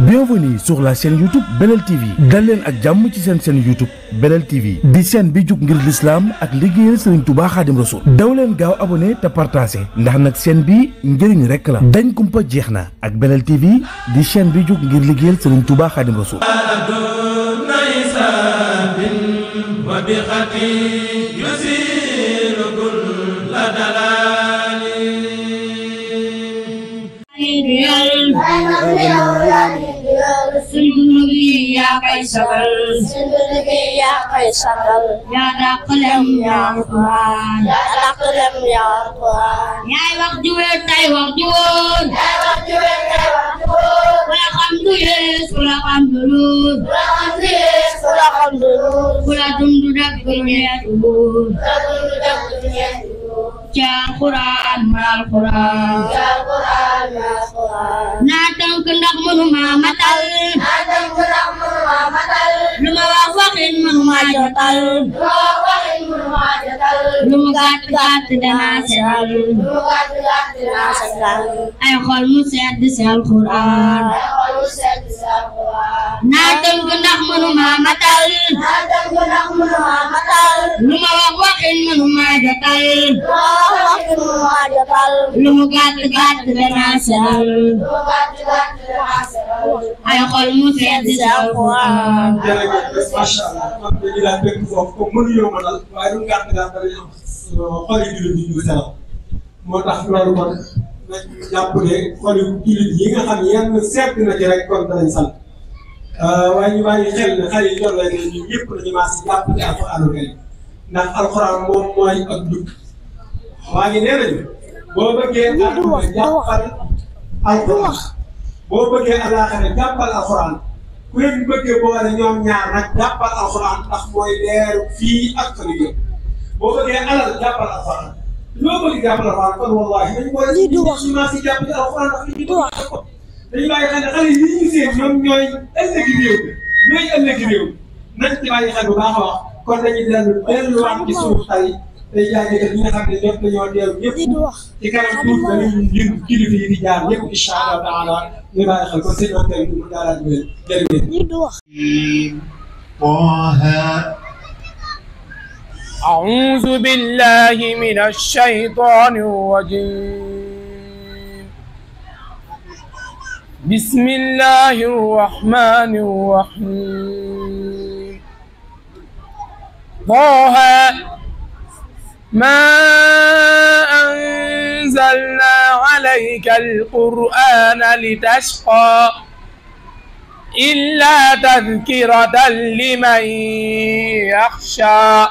Bienvenue sur la chaîne YouTube Belel TV dal leen ak jàmm ci seen chaîne YouTube Belel TV di chaîne bi jug ngir l'islam ak liggéeyal Serigne Touba Khadim Rassoul daw leen gaaw abonné te partagé ndax nag chaîne bi njëriñ rek la dañ kumpa jeex na ak Belel TV di chaîne bi jug ngir liggéeyal Serigne Touba Khadim Rassoul يا قيصر يا قيصر يا دقلم يا قرآن يا دقلم يا قرآن يا وقتون تاي وقتون يا وقتون تاي وقتون ولا قمدوس ولا قمدلون ولا قمدوس ولا قمدلون ولا تمدد الدنيا تقول ولا تمدد الدنيا يا القرآن مع القرآن يا القرآن مع القرآن ناتم كندق منهما مثل ناتم كندق منهما مثل لما وقفين منهما جتل لما وقفين منهما جتل لما قات دناسل لما قات دناسل أي خل مسدس القرآن أي خل مسدس القرآن ناتم كندق منهما مثل ناتم كندق منهما مثل لما وقفين منهما جتل lu mu gàtt gàtt danaa sell ay xol mu sedd si alxuraan. jërëjëf macha allah man dañuy daal fekk foofu comme mënuñoo ma dal waaye lu mu gàtt gàtt dañuy am xol yi jullit yi ñu sellal moo tax loolu kon nañ jàpp ne xol yi jullit yi nga xam yenn seet na ci rek kon danañ sant waaye ñu bàyyi xel ne xale yi toll nañ ñun ñëpp dañu maa si jàpp ci alxuraanu kariim ndax alxuraan moom mooy ak jub. waa ngi nee nañu boo bëggee àdduna jàppal alxuraan boo bëggee alaaxira jàppal alxuraan ku leen bëggee boole ñoom ñaar nag jàppal alxuraan ndax mooy leeru fii ak fa ñu jëm boo bëggee alal jàppal alxuraan loo bëgg jàppal alxuraan kon wallaahi dañu boole ci ma si jàpp ci alxuraan ndax li ñu bëgg ko dañu bàyyi xel ne xale yi ñu seen ñoom ñooy ëllëgi réew ñooy ëllëgi réew nañ ci bàyyi xel bu baax a wax kon dañuy delluwaat ci suuf tey tey jaajëfal ñi nga xam ne ñoom dañoo teew ñëpp ci kanam tuuti dañuy lim kilifa yi di jaar ñëpp incha allah taala ñu bàyyi xel kon sëñ Ontel bi mu daalaat ñu leen jërëjëf. أعوذ بالله من الشيطان الرجيم بسم الله الرحمن الرحيم طه ما أنزلنا عليك القرآن لتشقى إلا تذكرة لمن يخشى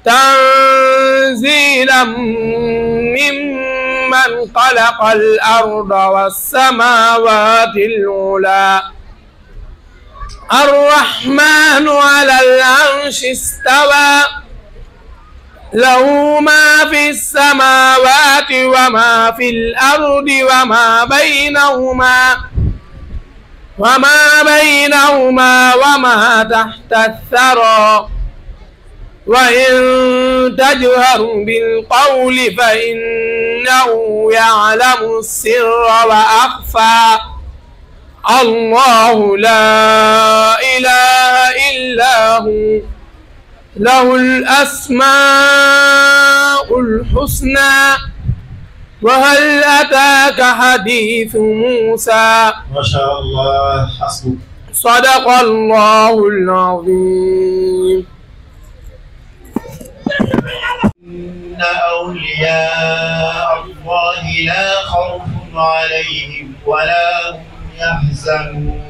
تنزيلا ممن خلق الأرض والسماوات العلى الرحمن على العرش استوى له ما في السماوات وما في الأرض وما بينهما وما تحت الثرى وإن تجهر بالقول فإنه يعلم السر وأخفى الله لا إله إلا هو له الأسماء الحسنى وهل أتاك حديث موسى ما شاء الله حسبك صدق الله العظيم. إن أولياء الله لا خوف عليهم ولا هم يحزنون.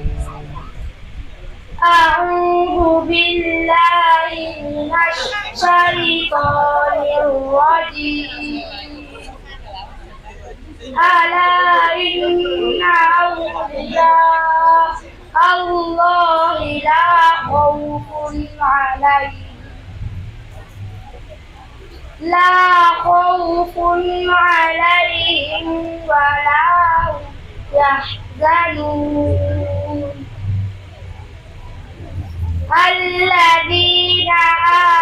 أعوذ بالله من الشيطان الرجيم ألا إن أولياء الله لا خوف عليهم ولا هم يحزنون. الذين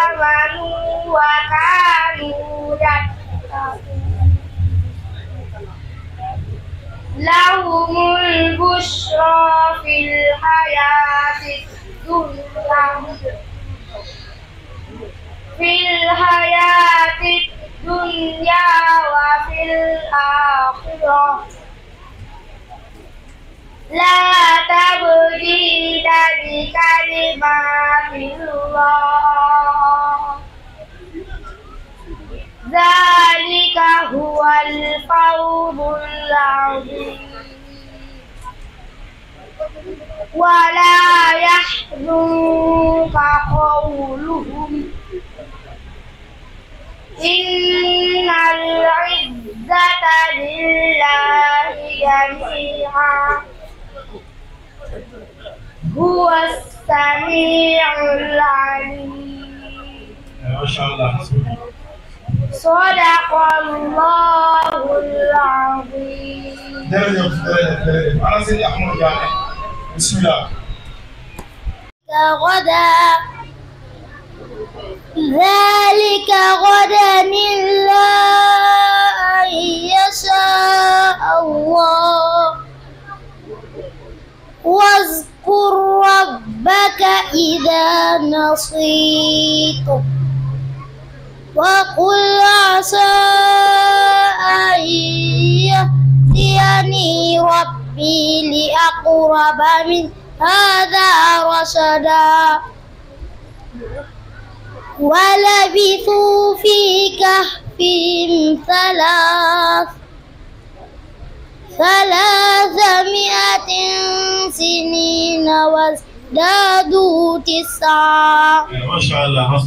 آمنوا وكانوا يتقون لهم البشرى البشرى في الحياة الدنيا وفي الآخرة لا تبديل لكلمات الله ذلك هو الفوز العظيم ولا يحزنك قولهم إن العزة لله جميعا هو السميع العليم. ما شاء الله. صدق الله العظيم. على سيدي أحمد جامع. بسم الله. غدا ذلك غدا إلا أن يشاء الله واذكر ربك إذا نسيت وقل عسى أن يهديني ربي لأقرب من هذا رشدا ولبثوا في كهفهم 300 سنين وازدادوا 9. ما شاء الله.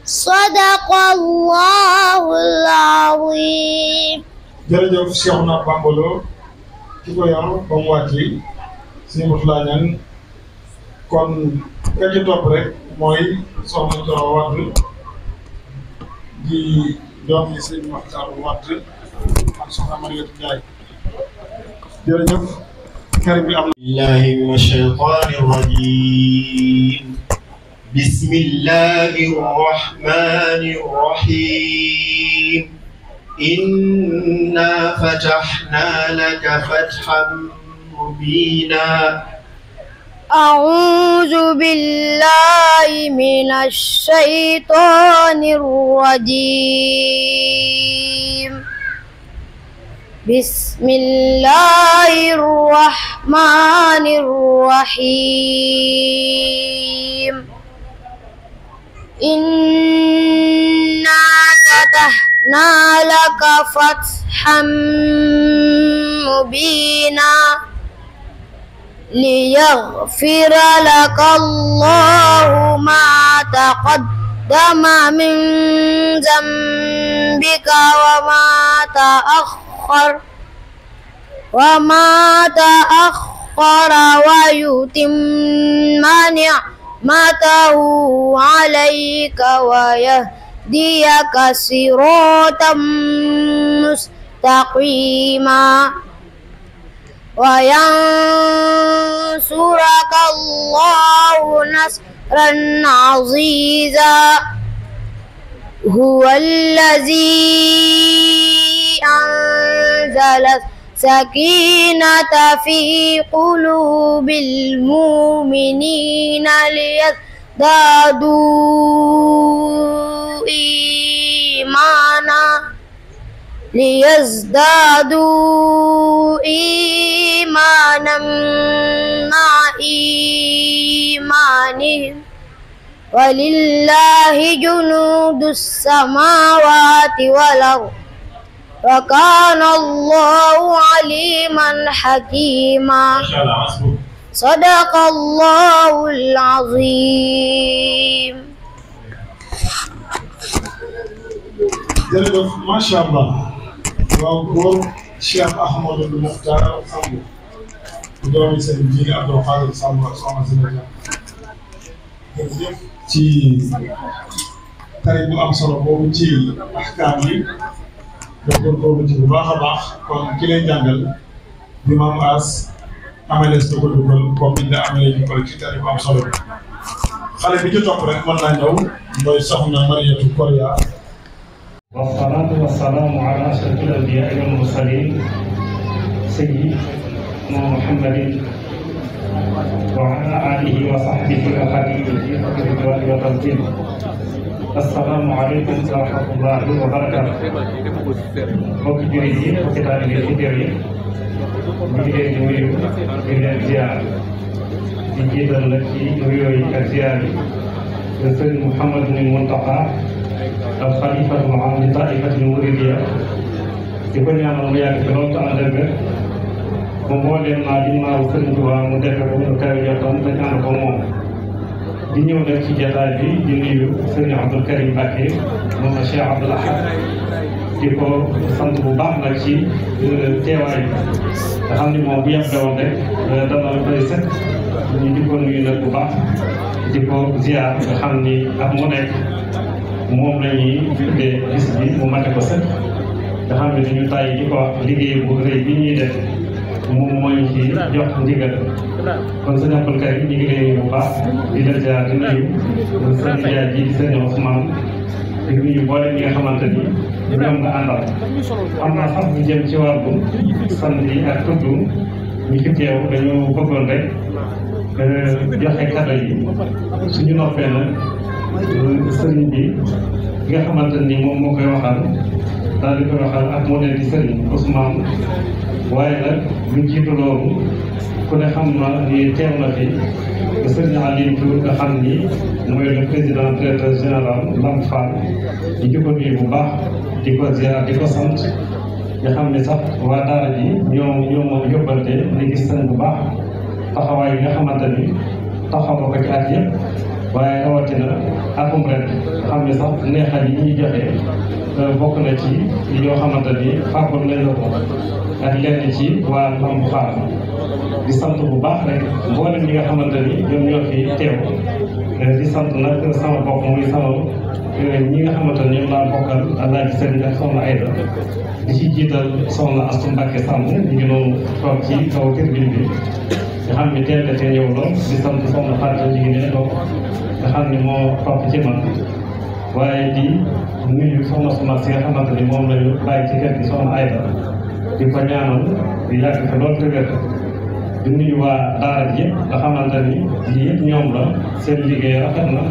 صدق الله العظيم. jërëjëf Cheikhouna Bambalo ki ko yor ba mu wàcc si Moutalla Niane kon ka ci topp rek mooy soxna Thioro Wade di doomi sëñ Maxtar Wade ak soxna Mariatu Njaay jërëjëf kàddu bi am na. billahi mina shaytaani rajiim bismillahi rahmaani rahiim inna fatahna laka fathan mubina. أعوذ بالله من الشيطان الرجيم بسم الله الرحمن الرحيم إنا فتحنا لك فتحا مبينا ليغفر لك الله ما تقدم من ذنبك وما تأخر ويتم نعمته عليك ويهديك صراطا مستقيما وينصرك الله نصرا عزيزا هو الذي أنزل السكينة في قلوب المؤمنين ليزدادوا إيمانا مع إيمانهم ولله جنود السماوات والأرض وكان الله عليما حكيما. صدق الله العظيم. jërëjëf macha allah waaw góor Cheikh Ahmadou Mokhtar Samb doomi seen jiili Abdou Khadir Samb ak soxna si Nadia jërëjëf ci tari bu am solo boobu ci ahkaam yi nga góorgóorlu ci bu baax a baax kon ki lay jàngal di Maam As amelees na ko dugal comme ni nga amalee ñu ko ci tari bu am solo bi xale bi ci topp rek mën naa ñëw mooy soxna Mariatu Koria. والصلاة والسلام على أشرف الأنبياء والمرسلين محمد وعلى آله وصحبه وخديمه بالرضوان والتمكين. السلام عليكم ورحمة الله وبركاته. mbokki jullit yi mbokki taalibe yi teew yi ñu ngi leen di nuyu di leen ziar di jiital nag ci nuyoo yi ak ziar yi Sëriñ Mouhamadou Mountakha al xalifatul aam li taifatil muridiyya di ko ñaanal mu yàgg fi loolu te ànd ak wér mu mbooleem naa di naaw Sëriñ Tuubaa mu defe ko ñu kawe jotam dañ ànd ko moom. di ñëw nag ci jataay bi di nuyu Sëriñ Abdou Karim Mbacké moom Cheikh Abdoul Ahad di ko sant bu baax nag ci teewaay bi nga xam ni moom bu yàgg woon rek dana doy sëkk ñu di ko nuyu nag bu baax di ko ziar nga xam ni ak mu nekk moom la ñuy tuddee bis bi mu mate ko sëkk nga xam ne dañu tàyyi di ko wax liggéey bu rëy bi ñuy def moom mooy ci jox ndigal kon sëñ Abdou Karim ñu ngi lay nuyu bu baax di la ziar di nuyu sëñ Ndiaye ji di sëñ Ousmane di nuyu boole ñi nga xamante ni ñoom nga àndal am na sax ñu jëm ci wàllu sant yi ak tudd ñu fi teew dañu bëggoon rek joxe kàddu yi suñu noppee nag sëriñ bi nga xamante ni moom moo koy waxal daal di koy waxal ak moo leen di sëriñ Ousmane waaye nag lu jiitu loolu ku ne xam na ni teew na fi sëriñ Aline Tour nga xam ni mooy le président directeur général Lamp Fall di ko nuyu bu baax di ko ziar di ko sant nga xam ne sax waa daara ji ñoo moom yóbbante ni gis nañ bu baax taxawaay yi nga xamante ni taxaw ko ci at yëpp waaye rawatina atum ren nga xam ne sax neexal yi ñuy joxe bokk na ci yoo xamante ni fàggul nañ la ko ak lenn ci waa Lamp Fall di sant bu baax rek mboolem ñi nga xamante ni ñoom ñoo fi teew di sant nag sama bopp muy sama ñi nga xamante ni ñoom laa bokkal Alaaji Sëriñ ak Soxna Ayda di ci jiital Soxna Astu Mbàkke Samb ñu ngi doon toog ci kaw tribune bi nga xam ne teel na te ñëw lool di sant Soxna Fatou ñu ngi ne toog nga xam ne moo topp ci man waaye di nuyu soxna Suma si nga xamante ni moom lañu bàyyi ci kër gi Soxna Ayda di ko ñaanal di yàgg fa lool te wér di nuyu waa daara ji yëpp nga xamante ni lii yëpp ñoom la seen liggéey rafet na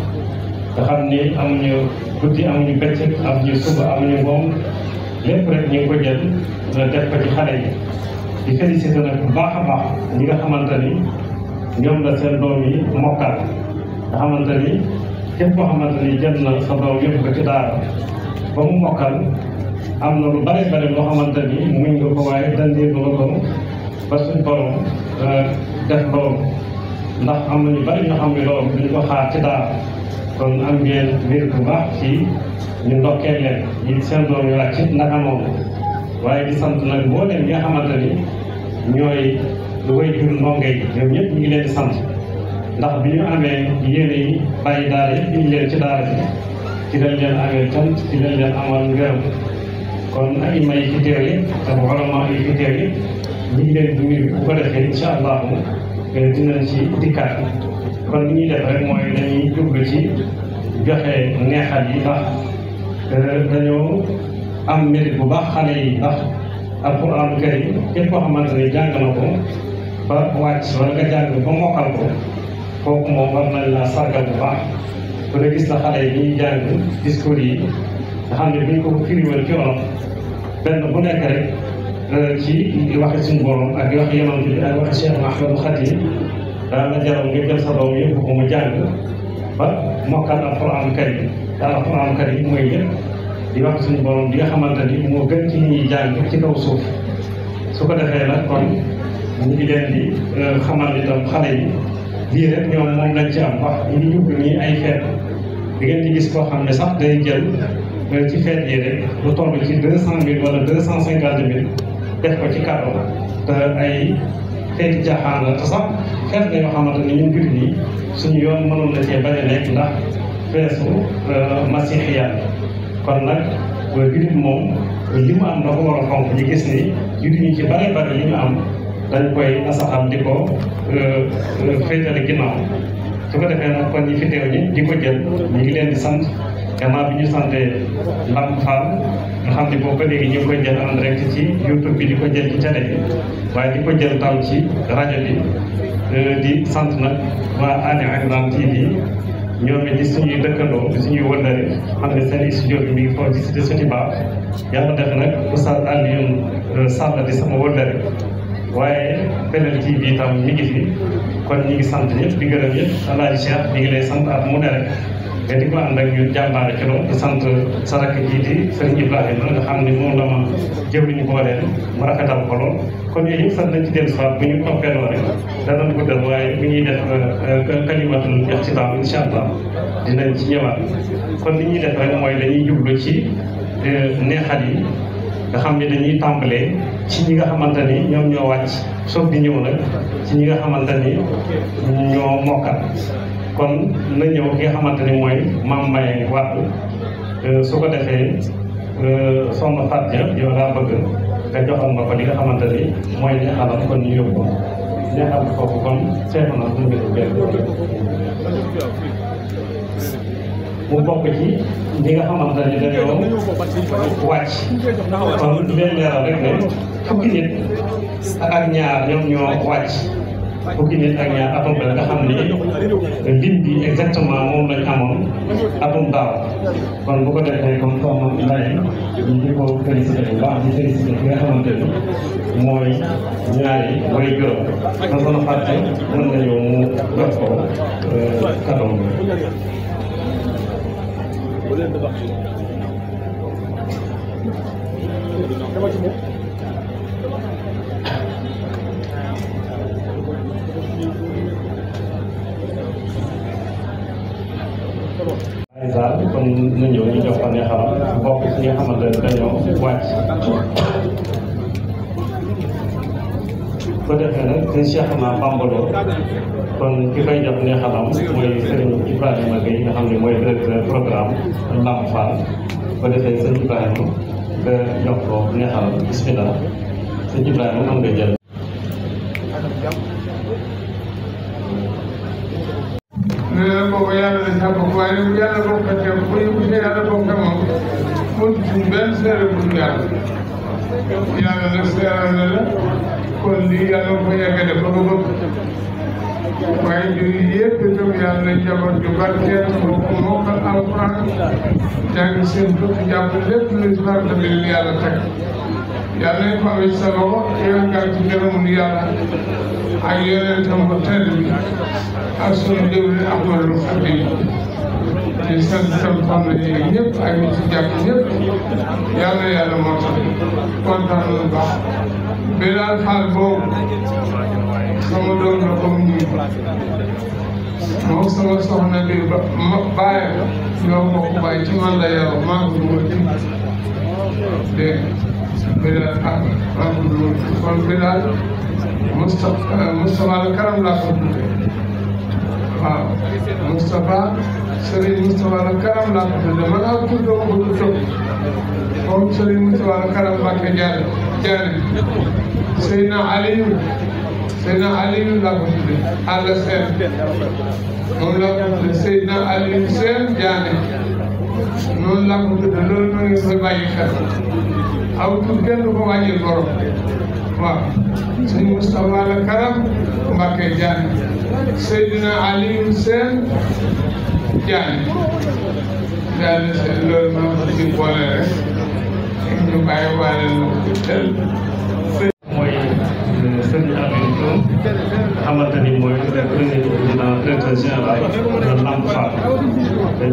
nga xam ni amuñu guddi amuñu bëccëg amuñu suba amuñu ngoon lépp rek ñu ngi ko jël def ko ci xale yi di félicité nag bu baax a baax ñi nga xamante ni ñoom la seen doom yi mokkal nga xamante ni képp koo xamante ni jël na sa doom yóbbu ko ci daara ba mu mokkal am na lu bare bare loo xamante ni muñ nga ko waaye dandiir nga ko ba suñ borom def loolu ndax am na ñu bari ñoo xam ne loolu duñ ko xaar ci daara kon am ngeen mbir bu baax ci ñu ndokkee leen yi seen doom yi wàcc naka noonu waaye di sant nag mbooleem ñi nga xamante ni ñooy way jur ndongo yi ñoom ñëpp ñu ngi leen di sant ndax bi ñu amee yéene yi bàyyi daara yi ñu leen ci daara bi ci lañ leen amee cant ci lañ leen amal ngërëm kon ay may fi teew yi ak vraiment yi fi teew yi ñu ngi leen di nuyu bu ko defee incha allah dinañ ci dikkaat kon li ñuy def rek mooy dañuy jublu ci joxe neexal yi ndax dañoo am mérite bu baax xale yi ndax alxuraan karim képp koo xamante ni jàng na ko ba wàcc wala nga jàng ba mokkal ko kooku moom war nañ la sargal bu baax bu dee gis na xale yi ñuy jàng discours yi nga xam ne bu ñu ko firiwal ci olof benn bu nekk rek ci waxi suñu borom ak waxi yonent bi ak waxi Cheikh Ahmadou Khadim daal la jaral nga jël sa doom yëpp ko mu jàng ba mokkal alxuraan karim te alxuraan karim mooy lépp di wax suñu borom bi nga xamante ni moo gën ci ñuy jàng ci kaw suuf su ko defee nag kon ñu ngi leen di xamal itam xale yi lii rek ñoom moom lañ ci am wax ñu ngi yóbbu nii ay feet di ngeen di gis koo xam ne sax day jël ci feet yi rek lu toll ci 200 000 wala 250 000 def ko ci kàddu te ay feeti jaaxaan la te sax feet la yoo xamante ni ñun jullit ñi suñu yoon mënoon na cee bañ a nekk ndax feesu masixiya kon nag jullit moom li mu am da ko war a fonk ñu gis ni jullit ñi ci bare bare li ñu am dañ koy nasaxal di ko féetale ginnaaw su ko defee nag kon ñi fi teew ñi di ko jël ñu ngi leen di sant gannaaw bi ñu santee Lamp Fall nga xam ne boobu ba léegi ñu ngi koy jël en direct ci YouTube bi di ko jël ci télé bi waaye di ko jël taw ci rajo bi di sant nag waa Ali Imran TV ñoom it di suñuy dëkkandoo di suñuy wëllëre xam ne seen studio bi mi ngi foofu ci cité Sotiba yàlla def nag Oustaz Alioune Sall di sama wëllëre waaye Belel TV tam mi ngi fi kon ñi ngi sant ñëpp di gërëm ñëpp Alaaji Cheikh ñi ngi lay sant at mu ne rek nga di ko ànd ak ñun jàmbaare ci loolu di sant sa rakk jii di Serigne Ibrahima nga xam ne moom la ma jëwriñu booleen mu rafetal ko lool kon yooyu yëpp sant nañ ci dellu si waat bu ñu toppee loo rek danañ guddal waaye bu ñuy def kalimatul ixtitaam incha allah dinañ ci ñëwaat kon li ñuy def rek mooy dañuy jublu ci neexal yi nga xam ne dañuy tàmbalee ci ñi nga xamante ni ñoom ñoo wàcc soog di ñëw nag ci ñi nga xamante ni ñoo mokkal kon na ñëw ki nga xamante ni mooy Mame Mbaye Wade su ko defee soxna Fatou yow daa bëgg nga joxal ma ko li nga xamante ni mooy neexalam kon ñu yóbbu neexal foofu kon seetlu na suñu mbir mu bokk ci ñi nga xamante ni dañoo wàcc kon leen leeral rek ne fukki nit ak ñaar ñoom ñoo wàcc fukki nit ak ñaar atum bi nga xam ni lim bi exactement moom lañ amoon atum daaw kon bu ko defee comme soxna Ndaye ñu ngi ko félicité bu baax di félicité ki nga xamante ni mooy ñaari way juróom kon soxna Fatou mën nañoo mu jox ko cadeau bi. Aïssa kon na ñëw ñu jox ko ne xaram bokk ci nga xamante ne dañoo wàcc ko defee nag sëñ Cheikh naa Bambaloo kon ki koy jox ne xaram mooy Serigne Ibrahima Gueye nga xam ne mooy directeur programme Lamp Fall ko defee sëñ Ibrahima nga jox ko ne xaram bismillah sëñ Ibrahima am nga jël nee na boobu yàlla na saa bokk waaye nag yàlla bokkatee bu ñu gisee yàlla bokk ak moom mënut suñ benn seere bu dul yàlla yàlla nag seere na la kon lii yàlla ko yeggale ba nga bëgg waaye jur yëpp itam yàlla na njaboot ju barkeel bokk mokkal alquran jàng seen dëkk jàpp lépp lu ci barke bi leen yàlla teg yàlla nañ ko amee sa loxo yow nga ci gërëmul yàlla ak yeneen itam bu tedd bi ak sunu jëwriñ Ahmadou Khadim di sant itam xam ne ñëpp ak ñi ci jàpp ñëpp yàlla yàlla moo tax kontaan na baax Bilal Fall boobu sama doom la comme nii moom sama soxna bi ba ma bàyyi ñoo bokk bàyyi ci man la yaroo maa ko dugal ci dégg Bilal Fall maa ko dugal ci kon Bilal Moustapha al Karam laa ko tuddee waaw Moustapha Serigne Moustapha al Karam laa ko tuddee man ak tur dama ko tudd moom Serigne Moustapha al Karam Mbacke Diané Seydina Aliou laa ko tuddee Alla Sène moom laa ko tuddee Seydina Aliou Sène Diané noonu laa ko tuddee loolu ma ngi koy bàyyi xel aw tur kenn du ko wàññil borom waaw sëñ Moustapha al Karam Mbacke Diané Seydina Aliou Sène Diané loolu maa ngi ko ci boole rek ñu bàyyi waale mooy Serigne Aliou Diop xamante ni mooy président directeur général de Lamp Fall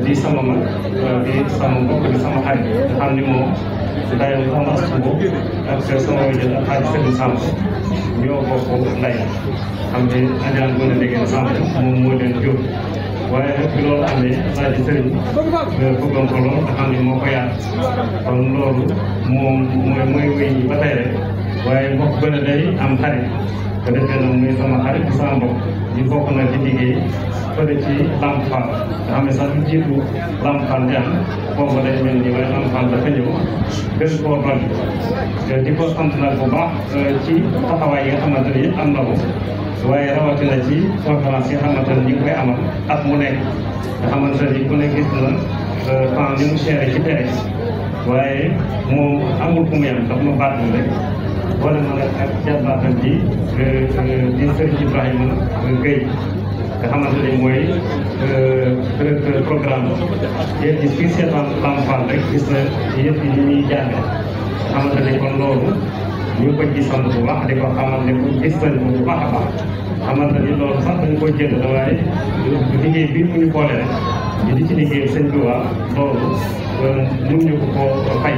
di sama mag di sama mbokk di sama xarit nga xam ni moom ndayam sama askan ak sama wajal ak xaaj Serigne Samb ñoo bokk nday xam ne Adja Ngoné Ndege Samb moom moo leen jur waaye nag bi loolu amee Alaaji Serigne bëggoon ko lool nga xam ne moo ko yaat kon loolu moom mooy wéy ñi ba tey rek waaye mbokk gën a day am xarit ko defee nag muy sama xarit di sama mbokk di bokk na di liggéey fële ci Lamp Fall nga xam ne sax lu jiitu Lamp Fall di am boobu day mel ni waaye Lamp Fall dafa ñëw gën koo dolli di ko sant nag bu baax ci taxawaay yi nga xamante ne yëpp am na ko waaye rawatina ci conférence yi nga xamante ne ñu ngi koy amal at mu nekk nga xamante ne ku ne gis na temps ni mu chéré ci tere waaye moom amul fu mu yem daf ma baatul rek wala ma nag ak jarbaatam ji di Serigne Ibrahima Gueye nga xamante ne mooy directeur programme yéen gis fii seetaan Lamp Fall rek gis na yëpp yi ni ñuy jànge nga xamante ne kon loolu ñu ngi ko ci sant bu baax di ko xamal ne ko gis nañ ko bu baax a baax xamante ni loolu sax dañu koy jënd waaye liggéey bii mu ñu boole rek ñu di ci liggéey sëñ bi waa loolu mun ñu ko fay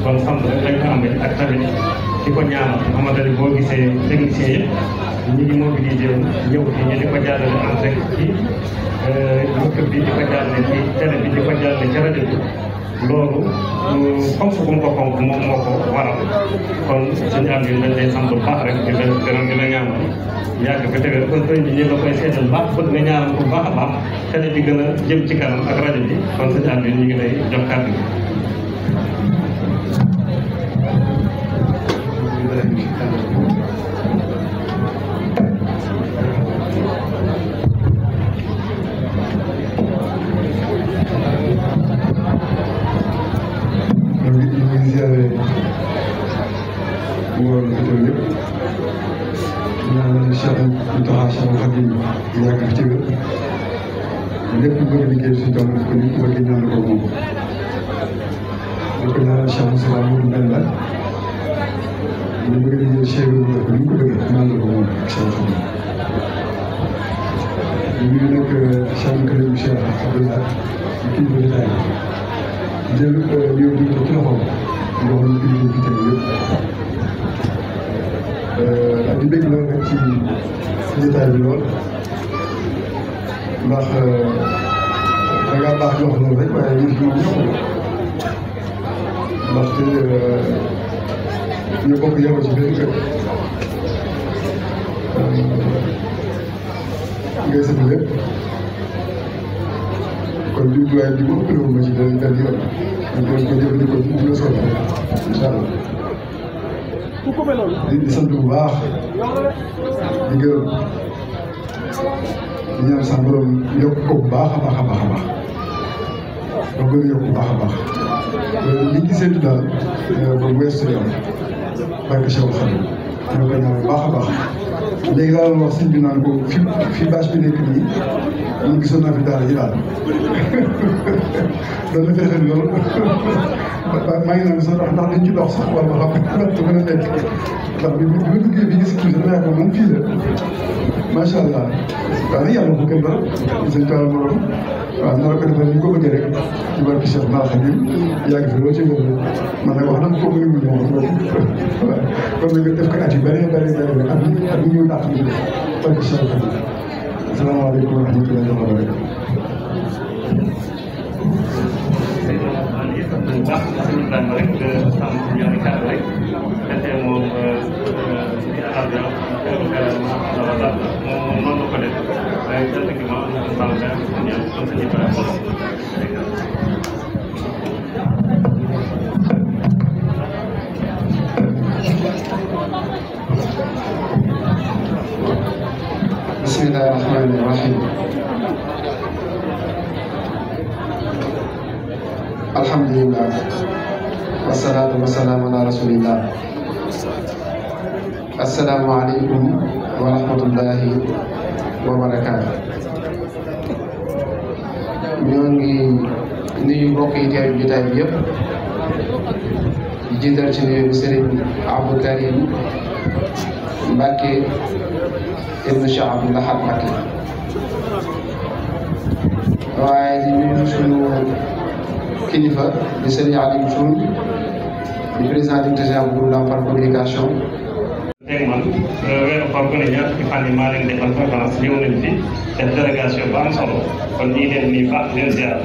kon sant rek lañ ko amee ak tamit di ko ñaanal xamante ni boo gisee technicien yëpp ñi ngi mobilisé ñëw fii ñu di ko jàllale en direct ci YouTube bi di ko jàllale ci télé bi di ko jàllale ci rajo bi loolu fonk bu mu ko fonk moom moo ko waral kon suñu am yi dañ lay sant bu baax rek di la gërëm di la ñaanal yàgg ba tëgër kon sëñ bi ñu la koy seetal baax bëgg nga ñaanal ko bu baax a baax télé bi gën a jëm ci kanam ak rajo bi kon suñu am yi ñu ngi lay jox kàddu gi. lépp bëgg a liggéey suñu tool ko ni ko bëgg ñaan ko moom ko ñaanal Cheikh Moussa Moudou Benda ñu bëgg a liggéey Cheikh Moudou ko ni ko bëgg ñaan ko moom Cheikh Moussa ñu ngi nekk Cheikh Karim Cheikh Abdoulaye kii bi détail jël yow bi ko ci loxoom nga xam ne kii bi teg yëpp di dégg loolu rek ci détail bi lool ndax da ngaa baax jox loolu rek waaye yëf yi moom ñoo ko ndaxte ñu bokk yaroo ci benn kër ngay sëñ lépp kon jumtuwaay bi moom ëllëg ma ci benn yoon ñu ko jëfandikoo ci dina sotti incha allah di sant bu baax di gërëm di ñaan sax borom yokk ko bu baax a baax a baax a baax ba gën a yokk bu baax a baax li ñu seetu daal ba mu weesu yoon barke Cheikh Khadim dina ko ñaan bu baax a baax léegi daal wax sëñ bi naan ko fi bâche bi nekk nii man gisoon naa fi daal ji daal doon na fexe loolu maa ngi naan sax ndax dañ ci dox sax wala xam ndax du mën a nekk ndax bi ma duggee bi gis tuuti dama yaakaar moom fii la macha allah waaw nag yàlla bu kenn dara sëñ Talla morom waaw nar ko defal ni ko bëggee rek ci barke Cheikh Khadim yàgg fi loolu ci wér man nag wax na ko bëgg mu moom waaw kon nag def ko at yu bëri bëri bëri ak ñëw dàq ñu def barke Cheikh Khadim asalaamaaleykum wa rahmatullahi wa barakatuh bu baax sëñ Ibrahima rek sant ñaari kàddu rek te moom ci àll bi moom noonu la ko def waaye jant gi moom am na ko sàmm ñaan kon sëñ Ibrahima bismillahi rahmani rahim alhamdulillah wasalaatu wasalaam ala rasulillah assalaamu aleykum wa rahmatullahi wa barakaatu ñoo ngi nuyu mbokk yi teew jotaay bi yëpp di jiital ci nuyu Serigne Abdou Karim Mbacke ibn Cheikh Abdou Lahad Mbacke waaye di nuyu sunu kilifa di Serigne Alim Thioune di président du président bu Lamp Fall communication. dégg man weeru koor bu ne ñaar fukki fan yi maa leen defal conférence ñëw nañ fi def délégation bu am solo kon ñu ngi leen nii baax leen ziar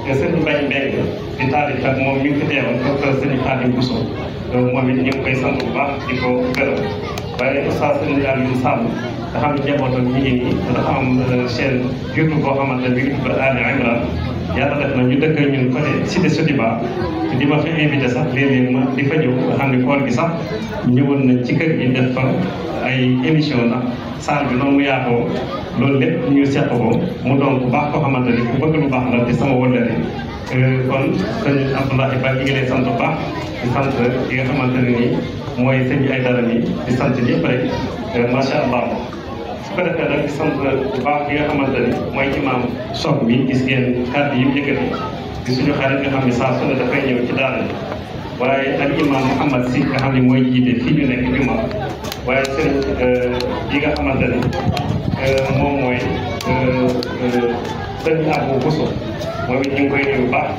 te Serigne Mbaye Mbengue di taalif ak moom ñu ngi fi teewal docteur Serigne Khadim Bousso moom it ñu ngi koy sant bu baax di ko gërëm waaye oustaz Serigne Aliou Samb nga xam ne njabootam jigéen ñi dafa am chaîne YouTube boo xamante ne bi ngi tudd Ali Imran yàlla def na ñu dëkk ñun côté cité Sotiba di ma fi invité sax léeg-léeg ma di fa ñëw nga xam ne koor gi sax ñëwoon nañ ci kër gi def fa ay émission ndax salle bi noonu mu yaatoo loolu lépp ñu seq ko mu doon bu baax koo xamante ni ku bëgg lu baax la di sama wëllëre kon sëñ Abdoulaye Ba ñu ngi lay sant bu baax di sant ki nga xamante ne nii mooy sëñ Aïdara mi di sant ñëpp rek macha allah su ko defee nag di sant bu baax ki nga xamante ni mooy imam soog bi gis ngeen kàddu yi mu yëkkati di suñu xarit nga xam ne saa su ne dafay ñëw ci daara waaye ak imam Mouhamad Si nga xam ne mooy jiite fii ñu nekk juma waaye sëñ yi nga xamante ni moom mooy sëñ Abou Bousso moom it ñu ngi koy nuyu bu baax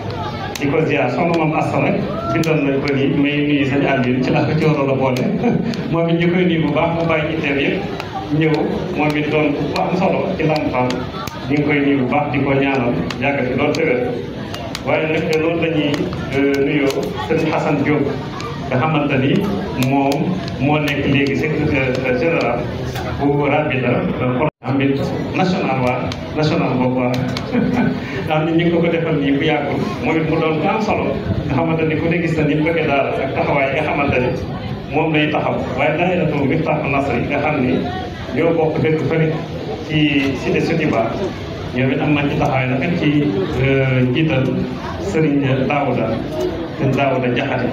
di ko ziar soxna moom Asta nag bindoon nañ ko nii may nuyu sëñ Aliou ci la ko ci waroon a boole moom it ñu koy nuyu bu baax mu bàyyi itteem yëpp ñëw moom it doon bu am solo ci Lamp Fall ñu ngi koy nuyu bu baax di ko ñaanal yàgg fi loolu tëwër waaye nag loolu la ñuy nuyoo sëñ Hassan Diop nga xamante ni moom moo nekk léegi secrétaire général bu Rabita amit national boobu waa am ni ñu ngi ko defal nii bu yàggul moom it mu doon bu am solo nga xamante ni ku ne gis na ni mu bëggee daal ak taxawaay nga xamante ni moom lay taxaw waaye daayiratu Miftahul Nasri nga xam ni ñoo bokk dëkk fële ci cité Sotiba ñoom it am nañ ci taxawaay nag ci njiital Serigne Daouda Diakhaté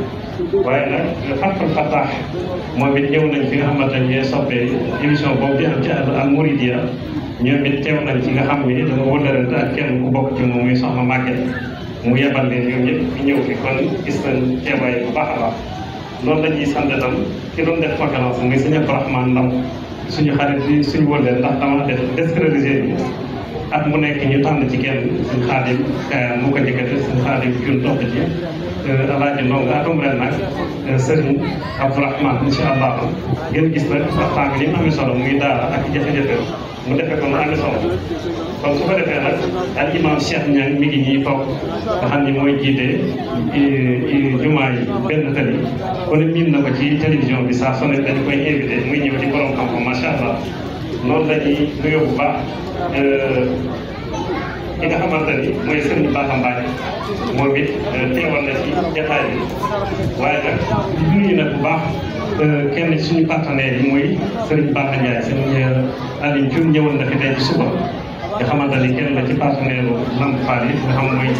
waaye nag Fatul Fatah moom it ñëw nañ fi nga xamante ne soppee émission boobu di am ci Al Mouridiya ñoom it teew nañ ci nga xam ni dama wëlërante ak kenn ku bokk ci moom muy soxna Maguette mu yebal leen ñoom ñëpp ñu ñëw fi kon gis nañ teewaay bu baax a baax loolu la ñuy sant tam ki doon def conférence muy sëñ Abdourahmane Ndaw suñu xarit bi suñu wëlër ndax dama def descrédibiliser bi at mu nekk ñu tànn ci kenn suñ Xaadim mu ko njëkkate suñ Xaadim jun topp ci alaaji ndongo atum ren nag sëriñ Abdourahmane incha allah ngeen gis nag waxtaan bi ni mu amee solo muy daara ak jafe-jafe mu defee ko mu amee solo kon su ko defee nag al imam Cheikh Niang mi ngi ñuy toog nga xam ni mooy jiite jumaa yi benn tali kon miin na ko ci télévision bi saa su ne dañ koy invité muy ñëw ci borom xam-xam macha allah noonu la ñuy nuyoo bu baax ki nga xamante ni mooy sëriñ Baaxa Mbaay moom it teewal na ci jataay bi waaye nag di nuyu nag bu baax kenn ci suñu partenaires yi mooy sëriñ Baaxa Ndiaye sëriñ Aliou Thioune ñëwoon na fi tey ci suba nga xamante ni kenn la ci partenaire Lamp Fall yi nga xam mooy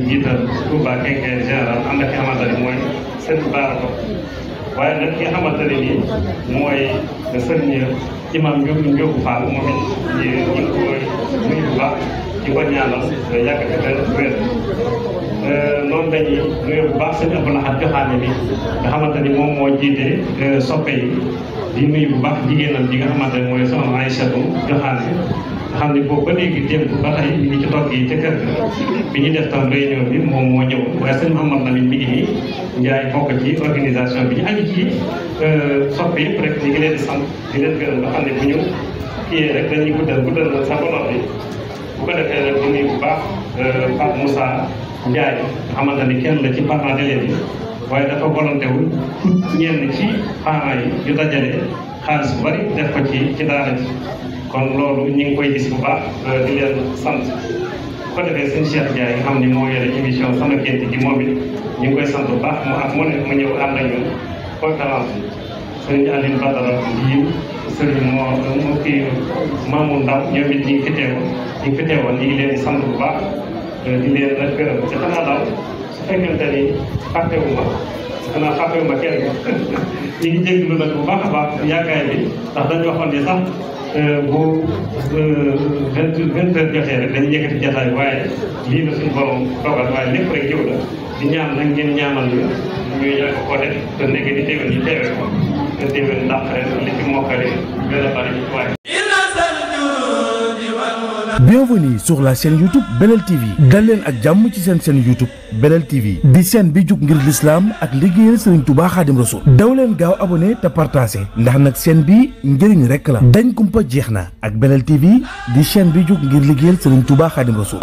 jiital Touba Quincaillerie Générale am na ki nga xamante ni mooy sëriñ Baara Ba waaye nag ki nga xamante ne nii mooy sëriñ imam Ndiogu Fall moom it ñu ngi koy nuyu bu baax di ko ñaanal yàgg fi benn wér noonu dañuy nuyu bu baax sëñ Abdou Lahad Joxaane bi nga xamante ni moom moo jiite soppe yi di nuyu bu baax jigéenam bi nga xamante ne mooy soxna Aïssatou Joxaane nga xam ne boobu ba léegi démb ba tey ñu ngi ci togg yi ca kër bi ñu def tam réunion bi moom moo ñëw waaye sëñ Mouhamad Lamine mi ngi nii Ndiaye bokk ci organisation bi ñu aju ci soppe yëpp rek ñu ngi leen di sant di leen gërëm nga xam ne bu ñu kiyee rek dañuy guddal na sa bopp bi bu ko defee rek di nuyu bu baax Pape Moussa Ndiaye nga xamante ni kenn la ci parents d'élèves yi waaye dafa volonté wul ñenn ci parents yi ñu dajale xaalis bu bari def ko ci daara ji kon loolu ñu ngi koy gis bu baax di leen sant bu ko defee sëñ Cheikh Ndiaye nga xam ni moo yore émission sama gént gi moom it ñu ngi koy sant bu baax mu ak mu ne mu ñëw ànd ak ñun conférence bi sëriñ Aline Badara yi sëriñ moo kii Mamour Ndaw ñoom it ñu ngi fi teewoon ñu ngi leen di sant bu baax di leen nag gërëm ci xanaa daal su fekkente ni fàttewuma kenn ñu ngi jégalu nag bu baax a baax yaakaar bi ndax dañu waxoon ni sax bu 20 heures jotee rek dañuy yëkkati jotaay waaye lii la suñu borom dogal waaye lépp rek jiw la di ñaan nag ngeen ñaanal ñu yàgg ko def te nekk di teewal ñu teewee ko te teewal ndax li ci mokkale gën a bari ci waaye. Bienvenue sur la chaîne YouTube Belel TV dal leen ak jàmm ci seen chaîne YouTube Belel TV di chaîne bi jug ngir l'islam ak liggéeyal Serigne Touba Khadim Rassoul daw leen gaaw abonné te partagé ndax nag chaîne bi njëriñ rekk la dañ kumpa jeex na ak Belel TV di chaîne bi jug ngir liggéeyal Serigne Touba Khadim Rassoul